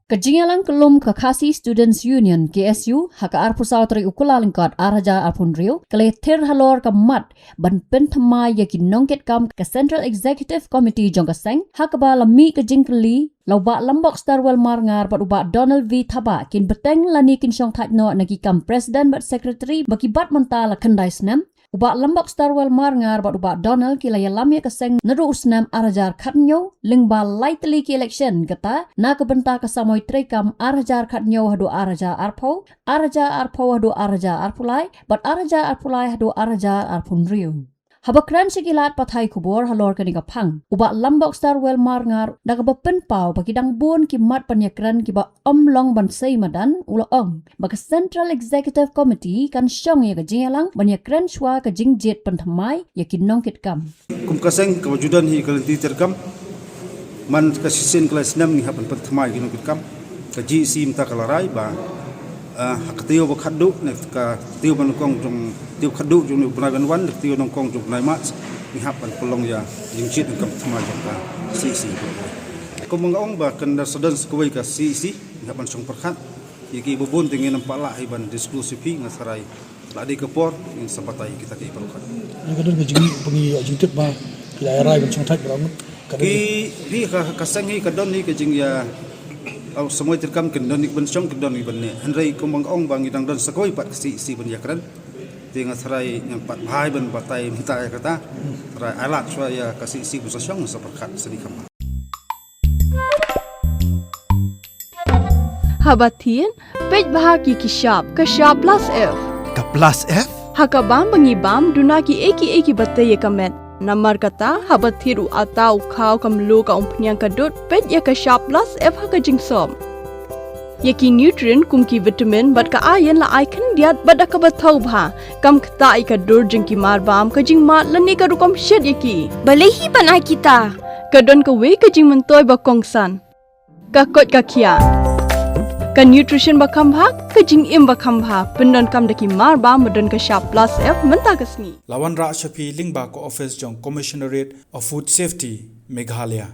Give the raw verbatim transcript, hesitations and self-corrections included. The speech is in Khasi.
Ka jingïalang kyllum ka Khasi Students Union, K S U, ha ka arphew saw tarik u Kyllalyngkot ar hajar arphew hynriew, ka la ïathir halor ka mat ban pynthymmai ïa ki nongkitkam ka Central Executive Committee jong ka seng, ha kaba la mih ka jingkylli, la u Bah Lambok Starwell Marngar bad u Bah Donald V Thabah kin bteng lane kin shongthait noh na ki kam President bad Secretary ba ki bat mynta la khyndai snem. U Bah Lambok Starwell Marngar bad u Bah Donald ki la ïalam ïa ka seng naduh u snem ar hajar khathynñiew, lyngba lai tylli ki election, kata na ka bynta ka samoi treikam ar hajar khathynñiew haduh ar hajar arphew, ar hajar arphew haduh ar hajar arphew lai, bad ar hajar arphew lai haduh ar hajar arphew hynriew. Haba kren sha ki lad pathai khubor halor kane ka phang, u Bah Lambok Starwell Marngar, da kaba pynpaw ba ki dang bun ki mat ban ïakren kiba ym long ban sei madan, u la ong ba ka Central Executive Committee kan shong ïa ka jingïalang ban ïakren shuwa ka jingjied pynthymmai ïa ki nongkitkam. Kum ka seng kaba ju don hi ka lynti treikam, man ka shisien khyndai snem ngi hap ban pynthymmai ïa ki nongkitkam. Ka G E C mynta ka la rai ba, ah, ha ka taïew ba khatduh, ne ka taïew ba nyngkong jong, taïew khatduh jong u bnai ban wan, ne ka taïew nyngkong jong u bnai March, ngi hap ban pynlong ïa jingjied pynthymmai jong ka C E C. Kumba nga ong ba kan da sa don sa kawei ka C E C, ngi hap ban shong pyrkhat. Ïa kiba bun te ngin ym pat lah hi ban disclose ïa phi, nga tharai la dei ka por ngin sa batai kita kiei baroh. Ïa ka don ka jing, ba ngi ïa jingtip ba ki la rai ban shongthait baroh ngut. Ka don ki, phi ka, ka seng hi ka don hi ka jingïa, au, samoi treikam kan don hi ban shong, kan don hi ban ne. Hynrei kumba nga ong ba ngi dang don sa kawei pat ka C E C ban ïakren. Te nga tharai ngam pat bha ban batai mynta ïa kata. Tharai ai lad shuwa ïa ka C E C ban sa shong, sa pyrkhat sa dei kumno. Haba thied, peit bha ki ki shap, ka shap plus F. Ka plus F? Ha ka bam ba ngi bam, duna kiei kiei kiba tei ïa ka met. Namar kata, haba thied u atta, u khaw, ka mluh, ka umphniang, ka dud, peit ïa ka shap plus F ha ka jingsop. Ïa ki nutrient kum ki vitamin bad ka iron la ai khyndiat bad da kaba thaw bha. Kam ktah ïa ka dur jong ki mar bam, ka jingmad lane ka rukom shet ïa ki. Balei hi ban ai kita? Ka don kawei ka jingmyntoi ba kongsan. Ka koit ka khiah. Ka nutrition ba kham bha, ka jingim ba kham bha, pyndonkam da ki mar bam ba don ka shap plus F mynta ka sngi. La wanrah sha phi lyngba ka office jong Commissionerate of Food Safety, Meghalaya.